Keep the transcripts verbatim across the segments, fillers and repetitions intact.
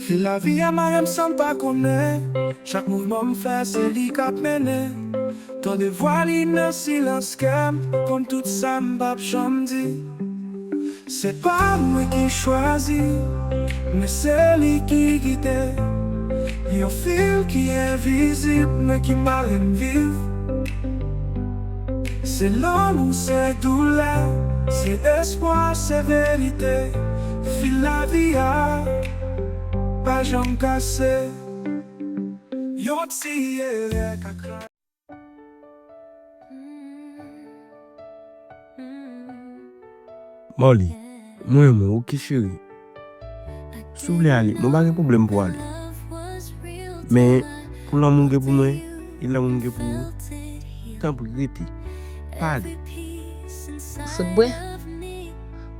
Fi lavi a mare m san m pa konnen. Chak mouvman m fè, se li k ap mennen. Tande vwa li nan silans kè m, konn tout sa m p ap janm di. Se pa mwen ki chwazi, men se li ki gide. Yon fil ki envizib, men ki mare m viv. Se lanmou, se doulè, se espwa, se verite. Fil lavi a pa janm kase. Yon ti erè ka kraze. Molly, mwen renmen w, oke cheri. Si w vle ale, mwen pa gen pwoblèm pou w ale. Men, pou lanmou w gen pou mwen, e lanmou m gen pou ou, tanpri rete. Pa ale. Ou fout bwè?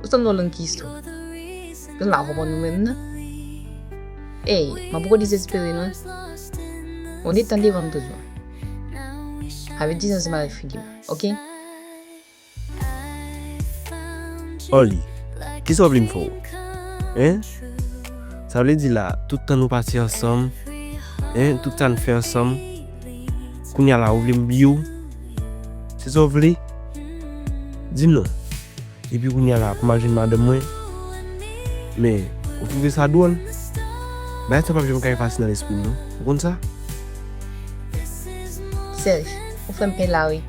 Ou sanble yon lang ki istwa. Gen la konprann nou menm nan. Ey, mwen poko dezespere non. On etan devan m toujou. Avèk dizans mare figi m, oke? Oli, kisa w vle m fè w? Hein? Sa vle di la, tout tan nou pase ansanm, hein, tout sa n fè ansanm, kounye a la ou vle m bliye w? Se sa w vle? Di m non. Epi kounye a la pou m al jwenn madanm mwen. Men, ou twouve sa dwòl? Bagay sa p ap janm ka efase nan lespri m non. Ou konn sa? Serge, ou fè m pè la wi.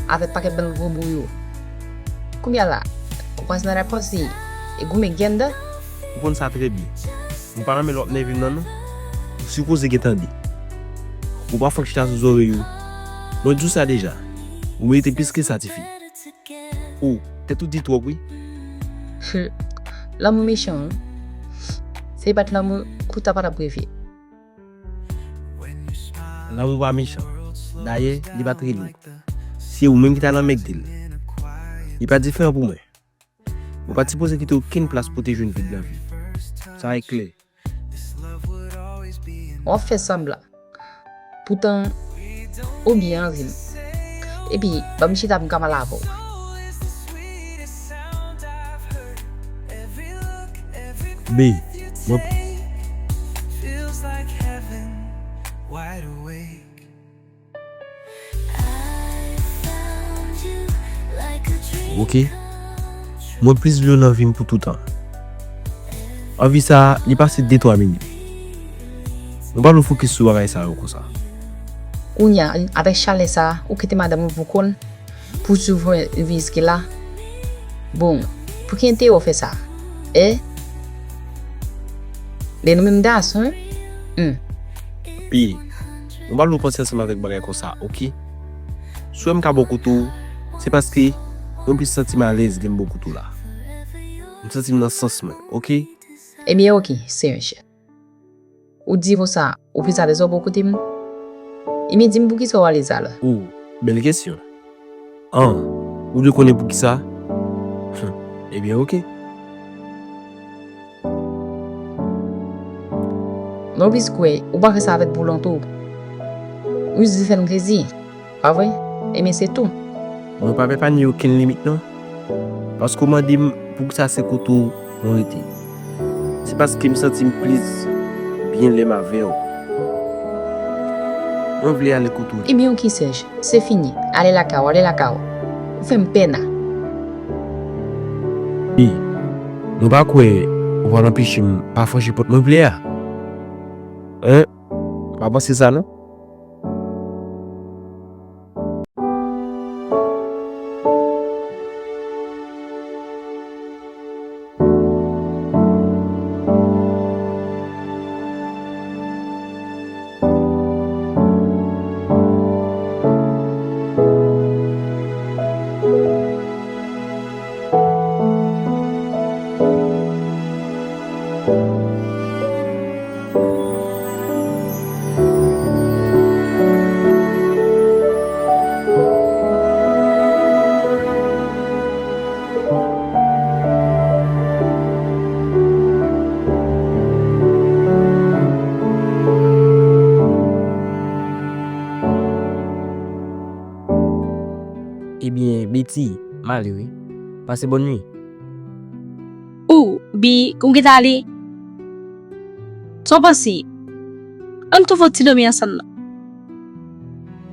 Avèk pakèt bann gwo bouyo. Kounye a la, ou panse nan lapòs li e goumen gènda? Ou konn sa trè byen. M pa renmen lè w ap nève m nan non. Ou sipoze gen tande. Ou pa fòk chita sou zòrèy ou. Mwen di w sa deja. Ou merite plis ke sa tifi. Ou, tèt ou di twòp wi. Hum, lanmou mechan wi. Si li pa t lanmou, kouta pa t ap reve. Lanmou pa mechan. Dayè, li pa t rele w. Se ou menm ki t al anmègde l. Li pa diferan pou mwen. Ou pa t sipoze kite okenn plas pou w te jwenn vid nan vi w. Sa e klè. W ap fè sanblan. Poutan, ou byen anvi m. Epi, ban m chita pou m ka pale avè w. Be, mwen. Oke. Mwen plis vle w nan vi m pou toutan. Anvi sa a, li pase de twa minit. Mwen pa vle w fokis sou bagay sa yo konsa. Kounye a, avèk chalè sa a, ou kite madanm ou pou kont, pou w swiv yon vi jiske la. Bon, pou ki enterè w fè sa? E? Lè nou menm gason, wi. Hum. Pi, mwen pa vle w panse ansanm avèk bagay konsa, oke? Si w wè m ka bò kote w, se paske mwen plis santi m alèz lè m bò kote w la. M santi m nan sans mwen, oke? Ebyen, oke, Serge. Ou di konsa, ou plis alèz lè w bò kote m? Ebyen, di m poukisa w alèz la? O, bèl kesyon. An, ou vle konnen poukisa? Hum, ebyen, oke. Mwen plis kwè ou pa fè sa avèk volonte w. Ou jis vle fè m plezi, pa vre? Ebyen se tou. Mwen p ap epanye okenn limit non. Paske w mande m poukisa se kote w mwen rete. Se paske m santi m plis byen lè m avè w. Mwen vle ale kote w ye. Ebyen oke Serge. Se fini. Ale lakay ou, ale lakay ou. Ou fè m pè na. Pi, mwen pa kwè ou pral anpeche m pa franchi pòt mwen vle a. Hein? Ou pa panse sa non? Ebyen, Betty, m ale wi. Pase bòn nwi. Ou, Bi, kòm w gentan ale? Sa w panse? Ann tou fè yon ti dòmi ansanm non.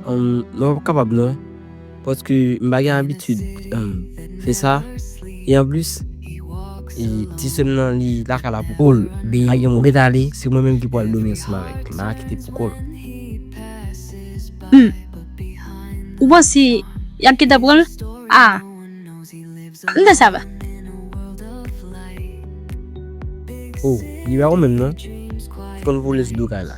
Humm, non, m p ap kapab non. Paske m pa gen abitid, humm, fè sa. E anplis, e, ti sè m nan li lakay la poko l. Li pa gen moun. Ou ret ale, se mwen menm ki pral dòmi ansanm avè l. M pa kite l poko l. Hmm. Ou panse y ap gentan pran l? Ah. M te sava. Oh, li pa ou menm non. Konn vole sou do kay la.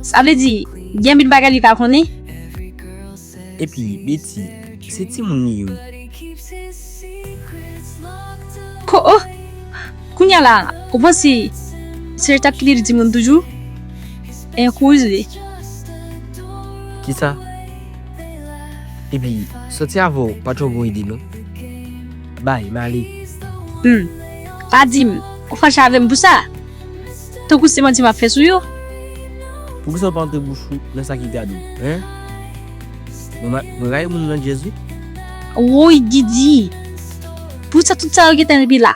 Sa vle di, gen anpil bagay li pa konnen. Epi, Betty, se timoun li ye wi. Ko, oh! Kounye a la, ou panse se Richard ki li timoun toujou? Enkouz li. Kisa? Epi, sòti avè w pa twò bon ide non. Bay, m ale. Hmm. Pa di m, ou fache avè m pou sa? Tankou se manti m ap fè sou yo. Poukisa w pa antre bouch ou nan sa ki gade w, en? Mwen ma-, mwen rayi moun nan djèz wi. Woy, Didi. Poukisa tout sa yo gentan rive la?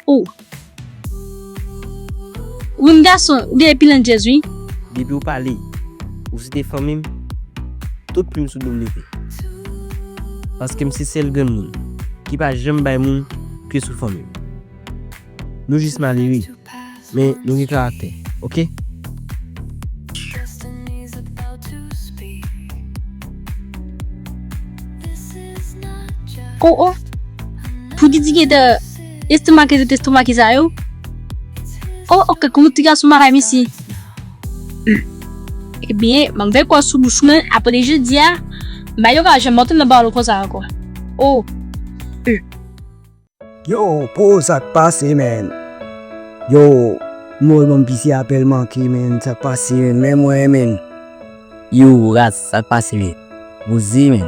Oh. Ou menm gason, ou gen epi nan djèz wi. Depi w pale, ou site fanmi m, tout plim sou do m leve. Paske m se sèl grenn moun ki pa janm bay moun pye sou fanmi m. Nou jis malere, men nou gen karaktè, oke? Oh, oh. Pou Didi gentan estomake tout estomake sa yo. Oh, oke, kòman ti gason maray misye? Hmm. Ebyen, m ap veye kò sou bouch mwen, apre jodi a, m pa yo ka janm antre nan pawòl konsa ankò. Oh. Hmm. Yo, po, sa k pase, menn? Yo, mwen, bon, pisi apèl manke, menn, sa k pase, menn? Men mwen, menn. Yo, ras, sa k pase, menn? Poze, menn.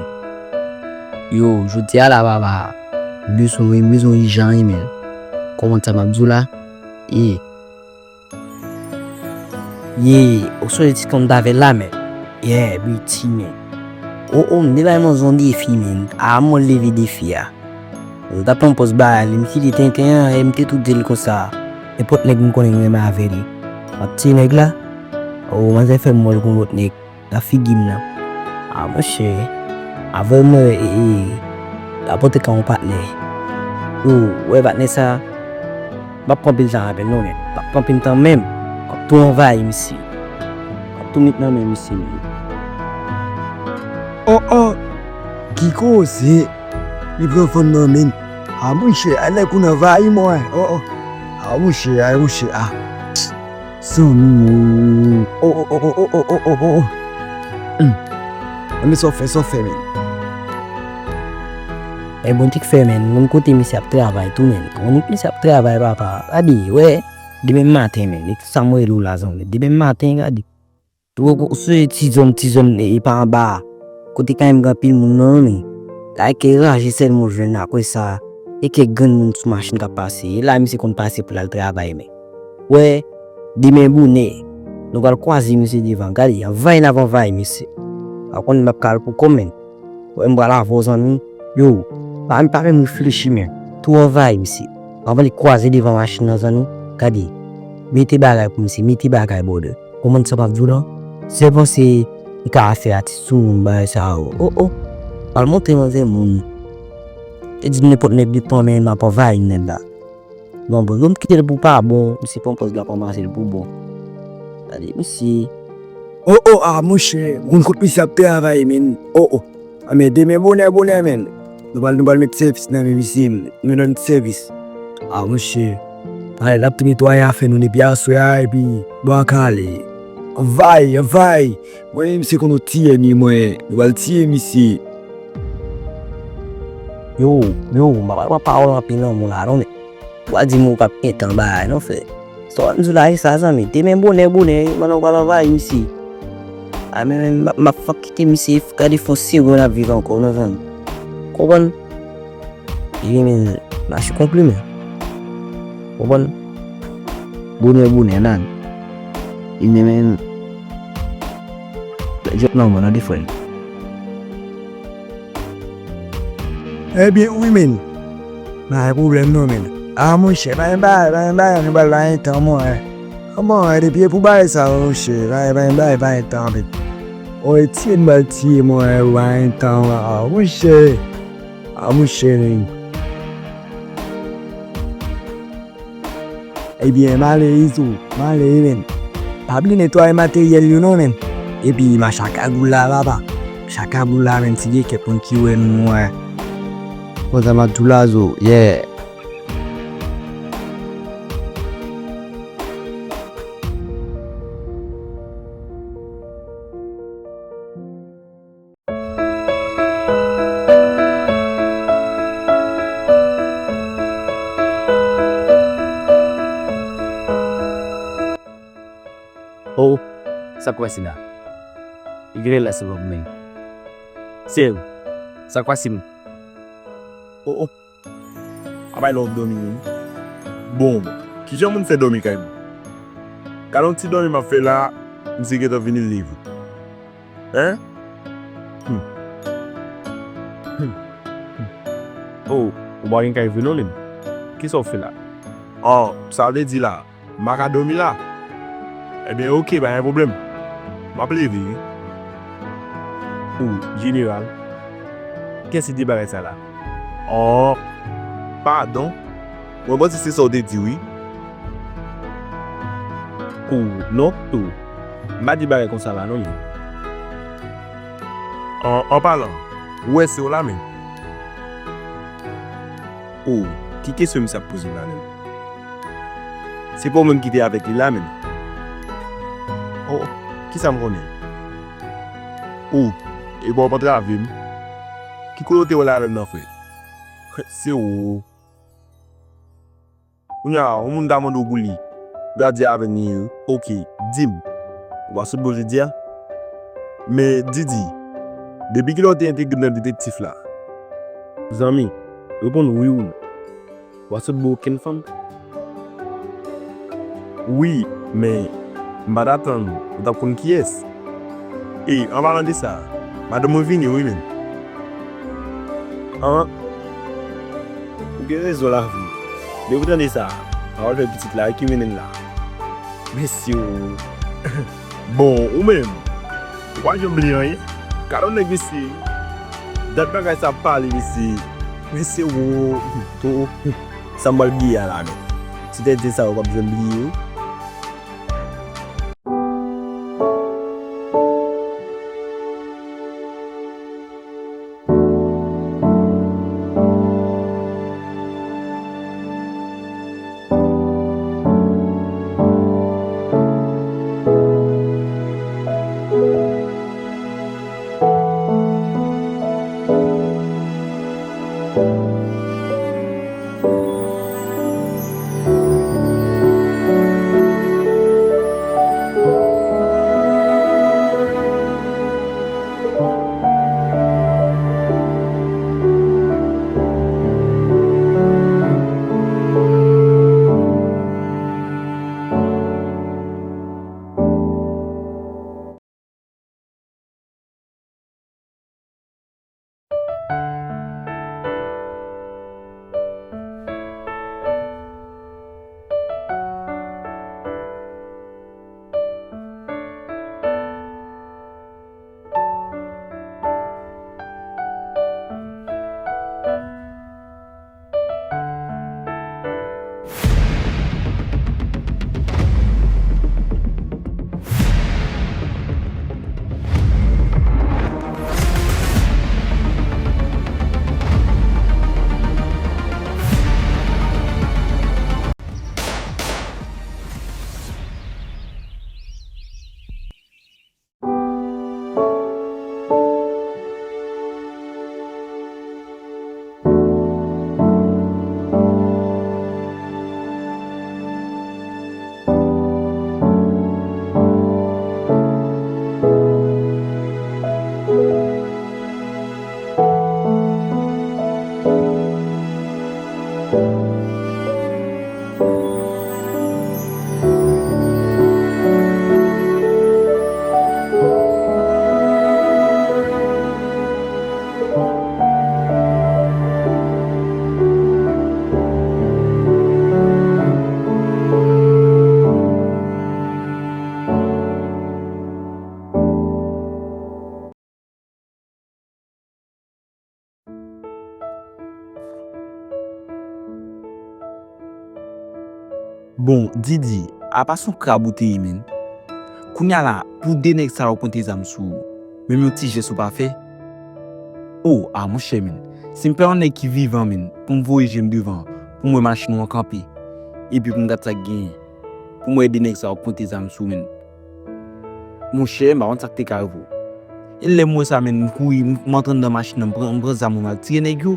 Yo, jodi a la, papa, m bezwen, m bezwen ijan, wi, menn. Kòman sa m ap di w la? Ye. Ye, ou sonje ti konn t avè l la, menn? Yeah, Betty, menn. Oh, oh, m te bay manzè yon defi, menn. A, mwen leve defi a. M t ap pran pòz bagay li, m kite tenten an, e m te tou di l konsa. Nenpòt nèg m konnen m renmen avè li. M ap tiye nèg la. Oh, manzè fè m wè l kon lòt nèg. Nan figi m nan. A, monchè. Avè mwen, e, e, apòte ka yon patnè. Yo, wè patnè sa, m p ap pran anpil tan avè l non, men. M p ap pran anpil tan menm. M ap tou anvayi misye. M ap tou met nan men misye, men. Oh, oh! Ki koze! Li pran fanm nan men. A, monchè, a nèg ou anvayi mwen. Oh, oh. A, monchè, a, monchè, a. Zanmi, oh, oh, oh. Hmm. Anben, sa w fè, sa w fè, men. E bon, ti k fè, men, menm kote misye ap travay tou, men. Menm kote misye ap travay, papa. Gade, wè, demen maten, men. E sa m rele w la, zanmi. Demen maten, gade. Ou, ou, ou sonje ti zòn, ti zòn, e, e pa anba a. Kote kay m gen anpil moun nan, men. La, e ke raje sèlman w jwenn apre sa. E kèk grenn moun sou machin k ap pase. E la, misye konn pase pou l al travay, men. Wè, demen bonè, nou pral kwaze misye devan. Gade, anvayi n ap anvayi misye. Pa konn m ap kal pou kò m, men. Wè, m pral avè w, zanmi. Yo, pa, pa menm reflechi, men. Tou anvayi misye. Anvan li kwaze devan machin nan, zanmi. Gade, mete bagay pou misye, mete bagay, brother. Konprann sa m ap di w lan? Sèl panse li ka fè atis sou moun bagay sa yo. Oh, oh. Al montre manzè moun. Te di m nenpòt nèg li pran men m ap anvayi nèg la. Non, bon, yo m kite l pou pa bon, misye pran pòz l ap ranmase l pou bon. Gade, misye. Oh, oh, a, monchè, moun kot misye ap travay, men. Oh, oh. A, men demen bonè, bonè, men. Nou pral, nou pral met sèvis nan men misye, men nan sèvis. A, monchè. Pale, l ap tou netwaye afè nou depi aswè a, epi bò a kale. Anvayi, anvayi. Mwen, misye konn nou tiye ni mwen. Nou pral tiye misye. Yo, yo, m pa pral pran pawòl anpil nan moun la, non, men. Ou pa di m ou p ap gentan bagay non, frè. Sa w ap di la e sa, zanmi. Demen bonè, bonè, manman w pral anvayi misye. A, men, men, m ap, m ap fòk kite misye, gade fon segonn ap viv ankò, non, zanmi. Konprann? Epi, men, mache konkli, men. Konprann? Bonè, bonè, nan. Ebyen, men, jwèt nan mwen, nan de frè. Ebyen, wi, men. Pa gen pwoblèm, non, men. Ah, monchè, pa gen bagay, pa gen bagay, nou pral bay tan, mwen. Ah, mwen, depi e pou bagay sa, monchè, pa gen bagay, pa gen tan, men. O, e tiye n pral tiye, mwen, pa gen tan, ah, monchè. Ah, monchè, men. Ebyen, m ale wi tou, m ale wi, men. Pa bliye netwaye materyèl yo non, men. Epi, m a chaka goul la, papa. Chaka goul la, men, si gen kèk moun ki wè nou, wè. Konsa m ap tou la, zo, yeah. Oh, sa k pase la? Li genlè la se lòm men. Sèl, sa k pase m? Oh, oh. Apre lè w dòmi wi. Bon, kijan moun fè dòmi kay moun? Gade yon ti dòmi m ap fè la, misye gentan vini leve. Hein? Hmm. Hmm. Hmm. Oh, ou pa gen kay vre non, Lin? Kisa w fè la? Oh, sa w te di la? M pa ka dòmi la. Ebyen, oke, pa gen pwoblèm. M ap leve wi. O, jeneral, kiyès ki di bagay sa la? Oh, padon. Mwen panse se sa w te di wi. O, non, tou. M pa di bagay konsa la non, men. An, an palan, ou wè se w la menm. O, ki kesyon misye ap poze m la menm? Se pa w menm ki te avèk li la menm? O, kisa m konnen? O, epa w pa antrave m? Ki kote w te wè l la menm nan frè? Se ou. Kounye a, yon moun ta mande w pou li, ou ta di avè l li ye, oke, di m, ou pa sot bon jodi a? Men, Didi, depi kilè w te entegre nan detektif la? Zanmi, reponn wi ou non. Ou pa sot bon okenn fanm? Wi, men m pa t atann ou t ap konn kiyès. E, an palan de sa, madanm mwen vini wi menm. An, ou gen rezon la vre. Depi w tande sa, pawòl fè pitit la ki mennen l la. Mesye o. Bon, ou menm, ou pa janm bliye anyen. Gade yon nèg mesye. Dat bagay sa ap pale mesye. Mesye o. O, o. Sa m pral bliye a la menm. Ti tèt zen sa yo p ap janm bliye wi. Bon, Didi, apa se yon krab ou te ye, menn? Kounye a la, pou de nèg sa yo pote zam sou ou, menm yon ti jès ou pa fè? O, a monchè, menn, si m pa yon nèg ki vivan, menn, pou m voye je m devan, pou m wè machin ou an kanpe, epi pou m gad sa k genyen, pou m wè de nèg sa yo pote zam sou ou, menn. Monchè, m pa konn sa k te ka rive w. E lè m wè sa, menn, m kouri, m, m antre anndan machin nan, m pran, m pran zam mwen, m al tire nèg yo.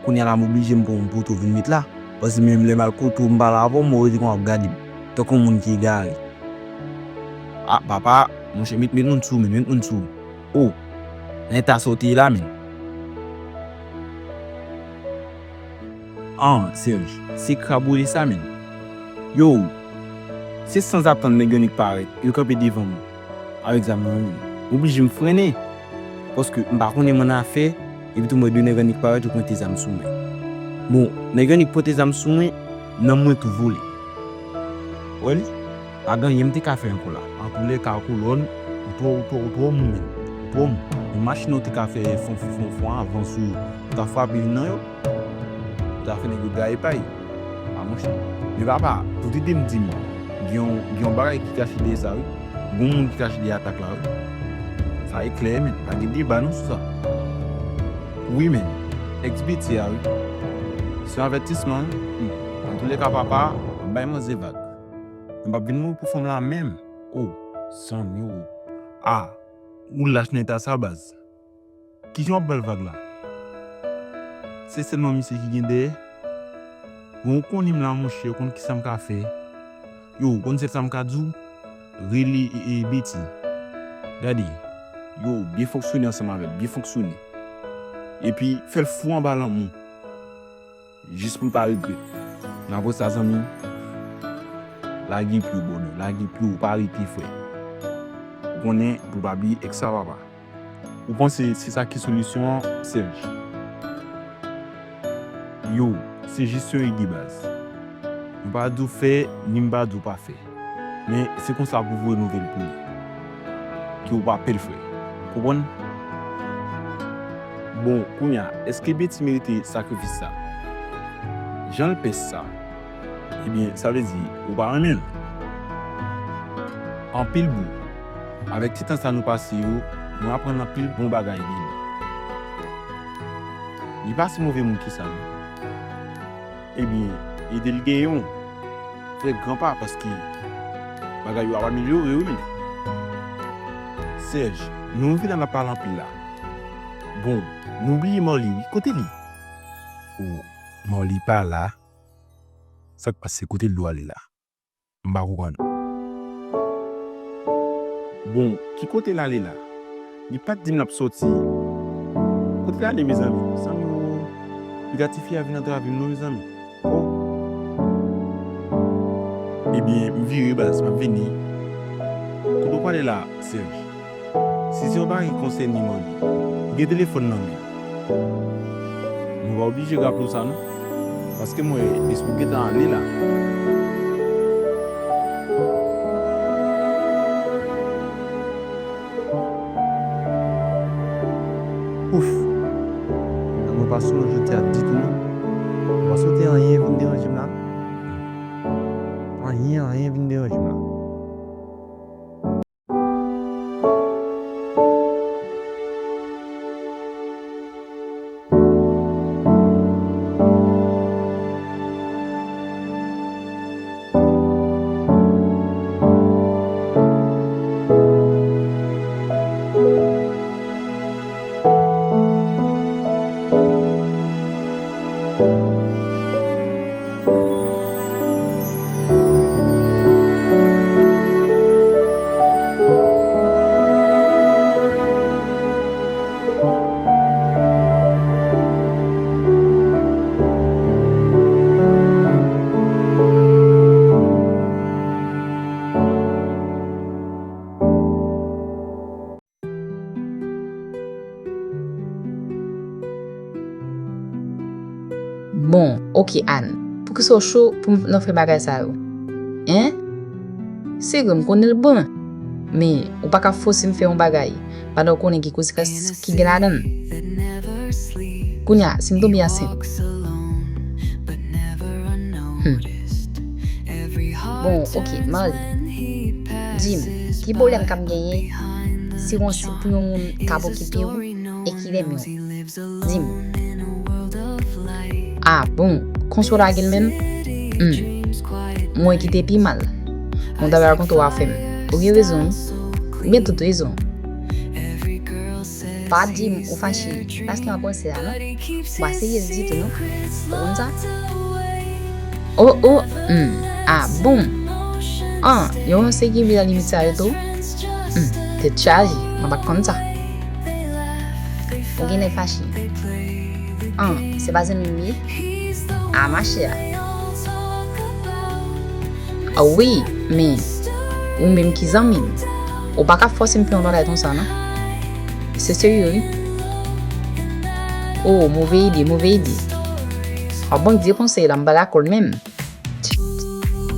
Kounye a la, m oblije m pran yon poto vin met la. Paske menm lè m al kote w, m pale avè w, m wè w rete konsa w ap gade m, tankou yon moun ki egare. A, papa, monchè, met, met moun sou, menn, met moun sou. O, nan eta sa w te ye la, menn. An, Serge, se krab ou ye sa, menn. Yo, se sanzatann nèg yo annik parèt, yo kanpe devan mwen avèk zam nan yo, menn. M oblije m frennen, paske m pa konnen m annafè, epi tou m wè de nèg annik parèt, yo pote zam sou mwen. Bon, nèg yo annik pote zam sou mwen, nanm mwen tou vole. Wè li? Pa gen anyen m te ka fè ankò la. Antoulèka, kolòn, ou twò, ou twò, ou twò mou, menn. Ou twò mou. Yon machin ou te ka fè fon, fon, fon, fon avan sou ou. Ou ta frape youn nan yo. Ou ta fè nèg yo gaye pay. A monchè. Men papa, tout ide m di m, gen yon, gen yon bagay ki kache dèyè sa, wi. Gen yon moun ki kache dèyè atak la, wi. Sa e klè, menn. Pa gen deba non sou sa. Wi, menn. Ex B T a, wi. Se yon avètisman, wi. Hmm. Antoulèka, papa, m ap bay manzè vag. M p ap vin mouri pou fanm la menm. O, zanmi, o. A, ou lach nan eta sa, baz. Kijan w ap ba l vag la? Se sèlman misye ki gen dèyè? Bon, ou konnen m la, monchè, ou konn kisa m ka fè. Yo, ou konn sèl sa m ka di w? Rele, e, e, Betty. Gade, yo, byen fonksyone ansanm avè l, byen fonksyone. Epi, fè l fou anba lanmou. Jis pou l pa regrèt. Men apre sa, zanmi, lage pye w, brother. Lage pye w, pa rete, frè. Ou konnen, pou l pa bliye èks sa, papa. Ou panse se sa ki solisyon an, Serge? Yo, se jis yon ide, baz. M pa di w fè, ni m pa di w pa fè. Men se konsa pou voye nouvèl pou li. Ke w pa pè l, frè. Konprann? Bon, kounye a, èske Betty merite sakrifis sa? Jan l pès sa, ebyen, sa vle di, ou pa renmen l. Anpil bou. Avèk ti tan sa nou pase yo, mwen aprann anpil bon bagay de li. Li pa si move moun ke sa, non. Ebyen, ede l gen yon. Fè gran pa, paske bagay yo ap amelyore, wi, menn. Serge, nou vin al ap pale anpil la. Bon, nou bliye Marly, wi. Kote li? O, Marly pa la. Sa k pase? Kote l dwe ale la? M pa konprann. Bon, ki kote l ale la? Li pa t di m l ap soti. Kote l ale, mezanmi? Zanmi, o, piga tifi a vin antrave m non, mezanmi. O. Ebyen, m vire, baz, m ap vini. Kote w prale la, Serge? Si se yon bagay ki konsène Marly, ou gen telefòn nan men. Nou pa oblije raple w sa, non. Paske m wè lespri w gentan ale la. Ouf. Mwen pa sou jodi a ditou, non. Mwen pa swete anyen vin deranje m la. Anyen, anyen vin deranje m la. Bon, oke, Ann. Poukisa w cho pou m nan fè bagay sa yo? Hein? Se vre, m konnen l bon. Men, ou pa ka fòse m fè yon bagay, pandan w konnen gen konsekans ki gen ladan l. Kounye a, si m tonbe ansent? Hmm. Bon, ok, Marly, di m, ki pwoblèm k ap genyen si w, si pou yon moun k ap okipe w e ki renmen w? Di m. Ah bon, konsa w lage l menm? Hmm. Mwen ki te pi mal. Mwen ta rakonte w afè m. Ou gen rezon wi. Ou gen tout rezon. Pa di m ou fache paske m ap ranse la non. M pa seryez ditou non. Ou konn sa? Oh oh, hmm. Ah bon. Ah, yo ranse ki vin nan limit sa yo tou? Hmm, tèt chaje, mwen pa t konn sa. Ou genlè fache. Ah, se pa zanmi m ye? Ah, machè. Ah wi, men ou menm ki zanmi m. Ou pa ka fòse m fè yon bagay konsa non. Se serye wi. Oh, move ide, move ide. W ap ban m vye konsèy la, m pa dakò l menm.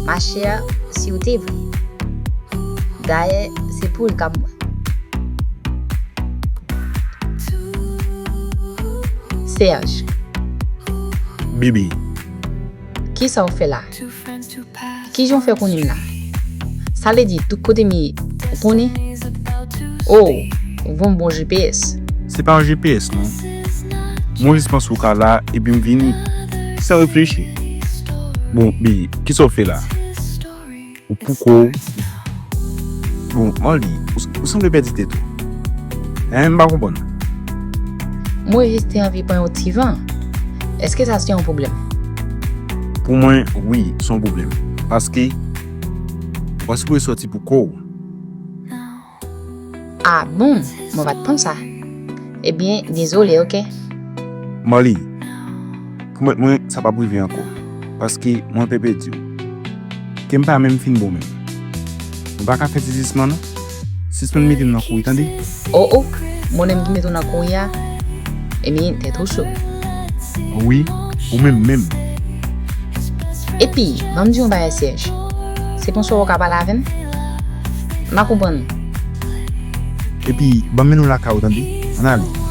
Machè, si w te vle. Dayè, se pou l k ap mwen. Serge. Bibi. Kisa w fè la? Kijan w fè konnen m la? Sa vle di tout kote m ye, ou konnen? Oh, ou gon bon G P S. Se pa yon G P S non. Mwen jis panse w ka la epi m vini. San reflechi. Bon, Bibi, kisa w fè la? Ou poko. Bon, Marly, ou, ou sanble pèdi tèt ou. Hein, m pa konprann. Mwen jis te anvi pran yon ti van. Èske sa se yon pwoblèm? Pou mwen, wi, se yon pwoblèm. Paske, w pa sipoze sòti pou kò w. Ah bon, mwen pa t konn sa. Ebyen, dezole, oke. Marly, pwomèt mwen sa p ap rive ankò. Paske mwen pè pèdi w. Kè m pa menm fin bon menm. Nou pa ka fè dezisman non. Sispann mete m nan kouri, tande? Oh oh, mwen menm ki mete w nan kouri a. Ebyen, tèt ou cho. Wi, ou menm menm. Epi, ban m di yon bagay, Serge. Se konsa w ka pale avè m? M pa konprann. Epi, ban m mennen w lakay ou, tande? Ann ale.